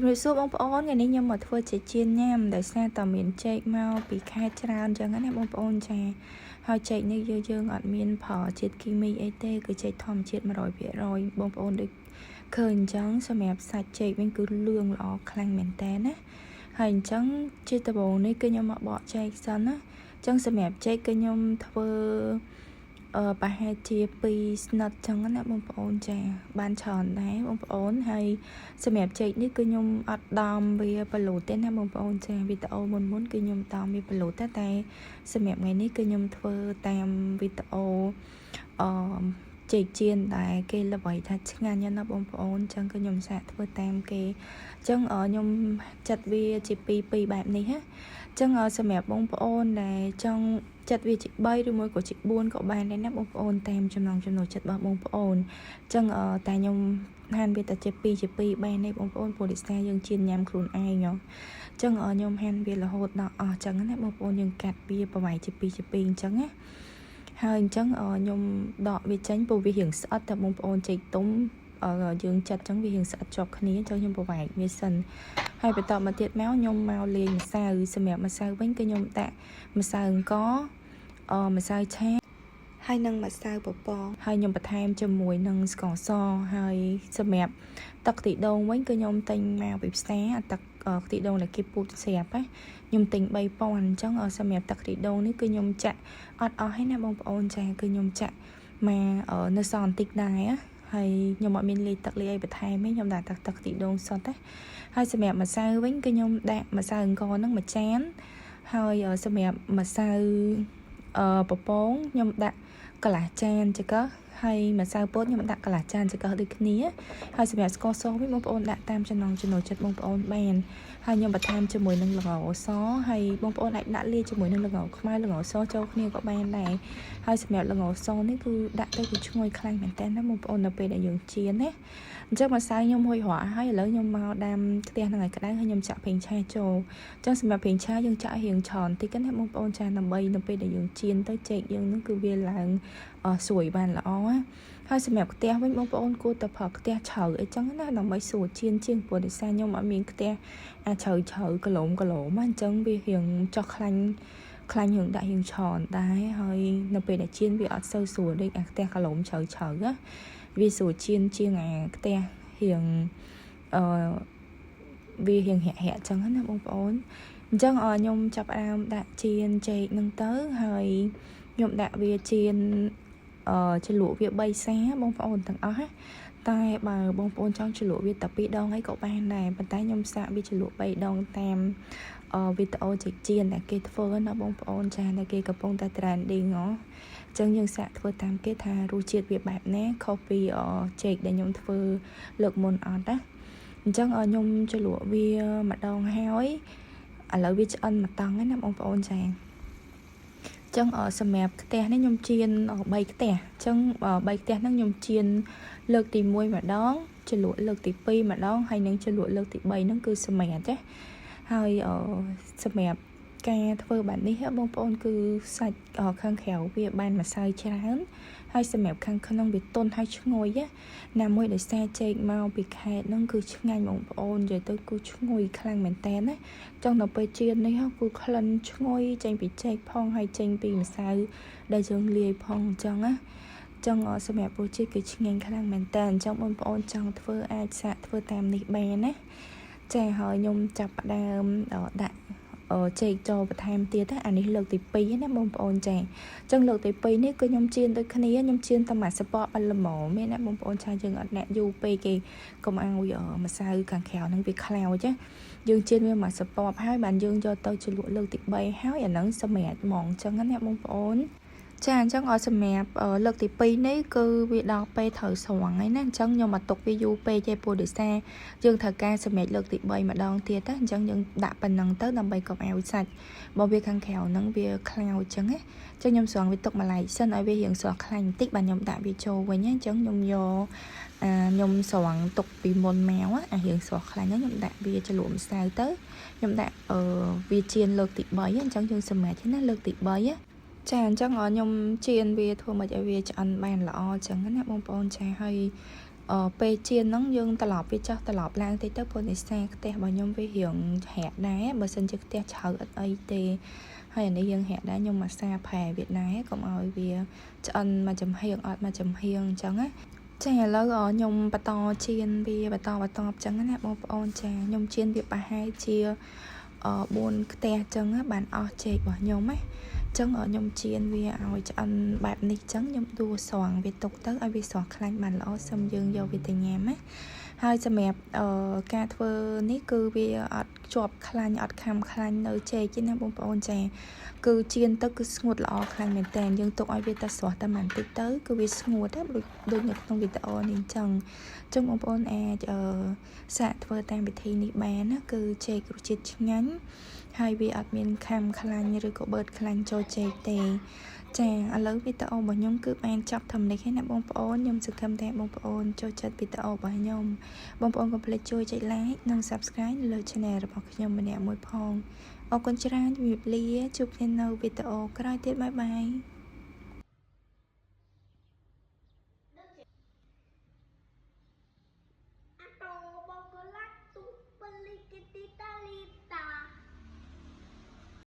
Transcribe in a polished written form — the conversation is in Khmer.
ជំរាបសួរបងប្អូនថ្ងៃនេះខ្ញុំមកធ្វើចេកចៀនញ៉ាំដោយសារតែមានចេកមកពីខេត្តច្រើនអញ្ចឹងណាបងប្អូនចាហើយចេកនេះយើងយើងអត់មានផលជាតិគីមីអីទេគឺចេកធម្មជាតិ100%បងប្អូនដូចឃើញអញ្ចឹងសម្រាប់សាច់ចេកវិញគឺលឿងល្អខ្លាំងមែនតើណាហើយអញ្ចឹងជាដំបូងនេះគឺខ្ញុំមកបកចេកសិនណាអញ្ចឹងសម្រាប់ចេកគឺខ្ញុំធ្វើអឺប្រហែលជា2ស្និតចឹងណាបងប្អូនចាបានច្រើនដែរបងប្អូនហើយសម្រាប់ចេកនេះគឺខ្ញុំអត់ដំវាប្រឡូតទេណាបងប្អូនចាវីដេអូមុនមុនគឺខ្ញុំដំវាប្រឡូតតែសម្រាប់ថ្ងៃនេះគឺខ្ញុំធ្វើតាមវីដេអូអឺចេកចៀនដែលគេល្បីថាឆ្ងាញ់ណាបងប្អូនអញ្ចឹងគឺខ្ញុំសាកធ្វើតាមគេអញ្ចឹងខ្ញុំចាត់វាជា2 2បែបនេះណាអញ្ចឹងសម្រាប់បងប្អូនដែលចង់ចាត់វាជា3ឬមួយក៏ជា4ក៏បានដែរណាបងប្អូនតាមចំណង់ចំណូលចិត្តរបស់បងប្អូនអញ្ចឹងតែខ្ញុំហាន់វាតែជា2ជា2បានទេបងប្អូនព្រោះដោយសារយើងចៀនញ៉ាំខ្លួនឯងអញ្ចឹងខ្ញុំហាន់វារហូតដល់អស់អញ្ចឹងណាបងប្អូនយើងកាត់វាប្រវែងជា2ជា2អញ្ចឹងណាហើយអញ្ចឹងខ្ញុំដកវាចេញព្រោះវារៀងស្អិតតែបងប្អូនចេកទុំយើងចាត់អញ្ចឹងវារៀងស្អិតជាប់គ្នាអញ្ចឹងខ្ញុំប្រវែកវាសិនហើយបន្តមកទៀតមកខ្ញុំមកលាយម្សៅសម្រាប់ម្សៅវិញគឺខ្ញុំដាក់ម្សៅអង្ករអម្សៅឆា ហើយនឹងម្សៅពពង ហើយខ្ញុំបន្ថែមជាមួយនឹងស្ករសហើយសម្រាប់ទឹកខ្ទិះដូងវិញគឺខ្ញុំទិញមកពីផ្សារទឹកខ្ទិះដូងដែលគេពូតស្រាប់ណាខ្ញុំទិញ3000អញ្ចឹងសម្រាប់ទឹកខ្ទិះដូងនេះគឺខ្ញុំចាក់អត់អស់ទេណាបងប្អូនចាគឺខ្ញុំចាក់មកនៅសល់បន្តិចដែរហើយខ្ញុំអត់មានលាយទឹកលាយអីបន្ថែមទេខ្ញុំដាក់ទឹកទឹកខ្ទិះដូងសុទ្ធណាហើយសម្រាប់ម្សៅវិញគឺខ្ញុំដាក់ម្សៅអង្ករហ្នឹងមួយចានហើយសម្រាប់ម្សៅអឺពពងខ្ញុំដាក់កន្លះចានចង្កឹះហើយម្សៅពោតខ្ញុំដាក់កន្លះចានចង្កឹះដូចគ្នាហើយសម្រាប់ស្ករសវិញបងប្អូនដាក់តាមចំណង់ចំណូលចិត្តបងប្អូនបានហើយខ្ញុំបន្ថែមជាមួយនឹងល្ងសហើយបងប្អូនអាចដាក់លាយជាមួយនឹងល្ងខ្មៅល្ងសចូលគ្នាក៏បានដែរហើយសម្រាប់ល្ងសនេះគឺដាក់ទៅគឺឈ្ងុយខ្លាំងមែនតើណាបងប្អូននៅពេលដែលយើងចៀនណាអញ្ចឹងម្សៅខ្ញុំហុយរកហើយឥឡូវខ្ញុំមកដាំខ្ទះនឹងឲ្យក្តៅហើយខ្ញុំចាក់ប្រេងឆាចូលអញ្ចឹងសម្រាប់ប្រេងឆាយើងចាក់រៀងច្រើនតិចណាបងប្អូនចាដើម្បីនៅពេលដែលយើងចៀនទៅចេកយើងនឹងគឺវាឡើងស្រួយបានល្អណាហើយសម្រាប់ខ្ទះវិញបងប្អូនគួរតែប្រើខ្ទះជ្រៅអីចឹងណាដើម្បីស្រួលចៀនជាងព្រោះដោយសារខ្ញុំអត់មានខ្ទះអាជ្រៅជ្រៅកឡូមកឡូមអញ្ចឹងវារៀងចោះខ្លាញ់ខ្លាញ់រឿងដាក់រៀងច្រើនដែរហើយនៅពេលដែលចៀនវាអត់សូវស្រួលដូចអាខ្ទះកឡូមជ្រៅជ្រៅណាវាស្រួលចៀនជាងអាខ្ទះរៀងអឺវារៀងរាក់រាក់ចឹងណាបងប្អូនអញ្ចឹងខ្ញុំចាប់ផ្ដើមដាក់ចៀនចេកនឹងទៅហើយខ្ញុំដាក់វាចៀនអឺជ្រលក់វា3សាបងប្អូនទាំងអស់ណាតែបើបងប្អូនចង់ជ្រលក់វាតែ2ដងអីក៏បានដែរប៉ុន្តែខ្ញុំសាកវាជ្រលក់3ដងតាមវីដេអូចេកចៀនដែលគេធ្វើណាបងប្អូនចាដែលគេកំពុងតែ trending ហ៎អញ្ចឹងយើងសាកធ្វើតាមគេថារសជាតិវាបែបណាខុសពីចេកដែលខ្ញុំធ្វើលើកមុនអត់ណាអញ្ចឹងខ្ញុំជ្រលក់វាម្ដងហើយឥឡូវវាឆ្អិនមួយតង់ហើយណាបងប្អូនចាចឹងសម្រាប់ខ្ទះនេះខ្ញុំចៀន3ខ្ទះអញ្ចឹង3ខ្ទះហ្នឹងខ្ញុំចៀនលើកទី1ម្ដងជ្រលក់លើកទី2ម្ដងហើយនឹងជ្រលក់លើកទី3ហ្នឹងគឺសម្រាប់ចាហើយសម្រាប់ការធ្វើបែបនេះបងប្អូនគឺសាច់ខាងក្រៅវាបានម្សៅច្រើនហើយសម្រាប់ខាងក្នុងវាទន់ហើយឈ្ងុយណាមួយដោយសារចេកមកពីខេត្តហ្នឹងគឺឆ្ងាញ់បងប្អូននិយាយទៅគឺឈ្ងុយខ្លាំងមែនតើណាចង់ដល់ពេលចៀននេះគឺក្លិនឈ្ងុយចេញពីចេកផងហើយចេញពីម្សៅដែលយើងលាយផងអញ្ចឹងណាចឹងសម្រាប់រសជាតិគឺឆ្ងាញ់ខ្លាំងមែនតើអញ្ចឹងបងប្អូនចង់ធ្វើអាចសាកធ្វើតាមនេះបានណាចាហើយខ្ញុំចាប់ផ្ដើមដាក់ចេកចូលបន្ថែមទៀតណាអានេះលើកទី2ណាបងប្អូនចាអញ្ចឹងលើកទី2នេះគឺខ្ញុំចៀនដូចគ្នាខ្ញុំចៀនតែមួយសពកបានល្មមទេណាបងប្អូនចាយើងអត់អ្នកយូរពេកគេកុំឲ្យម្សៅខាងក្រៅហ្នឹងវាខ្លោចណាយើងចៀនវាមួយសពកហើយបានយើងយកទៅជ្រលក់លើកទី3ហើយអាហ្នឹងសម្រាប់ហ្មងអញ្ចឹងណាបងប្អូនចាអញ្ចឹងឲ្យសម្រាប់លើកទី2នេះគឺវាដល់ពេលត្រូវស្រង់ហើយណាអញ្ចឹងខ្ញុំមកទុកវាយូរពេកទេព្រោះដោយសារយើងត្រូវការសម្រាប់លើកទី3ម្ដងទៀតណាអញ្ចឹងយើងដាក់ប៉ុណ្ណឹងទៅដើម្បីកុំឲ្យសាច់បើវាខាងក្រៅហ្នឹងវាខ្លោចអញ្ចឹងណាអញ្ចឹងខ្ញុំស្រង់វាទុកមួយឡែកសិនឲ្យវារៀងស្រស់ខ្លាញ់បន្តិចបាទខ្ញុំដាក់វាចូលវិញណាអញ្ចឹងខ្ញុំយកអាខ្ញុំស្រង់ទុកពីមុនមកអារៀងស្រស់ខ្លាញ់ហ្នឹងខ្ញុំដាក់វាជ្រលក់ម្សៅទៅខ្ញុំដាក់អឺវាចៀនលើកទី3អញ្ចឹងយើងសម្រាប់ណាលើកទី3ចាអញ្ចឹងខ្ញុំចៀនវាធ្វើម៉េចឲ្យវាឆ្អិនបានល្អអញ្ចឹងណាបងប្អូនចាហើយ ពេលចៀនហ្នឹងយើងត្រឡប់វាចុះត្រឡប់ឡើងតិចទៅព្រោះនេសាខ្ទះរបស់ខ្ញុំវារៀងរាក់ដែរបើសិនជាខ្ទះជ្រៅអត់អីទេហើយអានេះយើងរាក់ដែរខ្ញុំមកសាប្រែវាដែរកុំឲ្យវាឆ្អិនមកចំហៀងអត់មកចំហៀងអញ្ចឹងណាចាឥឡូវខ្ញុំបន្តចៀនវាបន្តបន្តអញ្ចឹងណាបងប្អូនចាខ្ញុំចៀនវាប្រហែលជា4ខ្ទះអញ្ចឹងបានអស់ចេករបស់ខ្ញុំណាចឹងខ្ញុំចៀនវាឲ្យឆ្អិនបែបនេះចឹងខ្ញុំដួសស្រង់វាទុកទៅឲ្យវាស្រស់ខ្លាញ់បានល្អសឹមយើងយកវាទៅញ៉ាំណាហើយសម្រាប់អឺការធ្វើនេះគឺវាអត់ជាប់ខ្លាញ់អត់ខាំខ្លាញ់នៅចេកទេណាបងប្អូនចាគឺចៀនទៅគឺស្ងួតល្អខ្លាំងមែនតើយើងទុកឲ្យវាតែស្រស់តែបន្តិចទៅគឺវាស្ងួតដែរដូចដូចនៅក្នុងវីដេអូនេះអញ្ចឹងអញ្ចឹងបងប្អូនអាចអឺសាកធ្វើតាមវិធីនេះបានណាគឺចេករសជាតិឆ្ងាញ់ហើយវាអត់មានខាំខ្លាញ់ឬក៏បឺតខ្លាញ់ចូលចេកទេចាឥឡូវវីដេអូរបស់ខ្ញុំគឺបានចប់ត្រឹមនេះហើយណាបងប្អូនខ្ញុំសង្ឃឹមថាបងប្អូនចូលចិត្តវីដេអូរបស់ខ្ញុំបងប្អូនកុំភ្លេចជួយចុច like និង Subscribe នៅលើ Channel របស់ខ្ញុំម្នាក់មួយផងអរគុណច្រើនជំរាបលាជួបគ្នានៅវីដេអូក្រោយទៀត bye bye.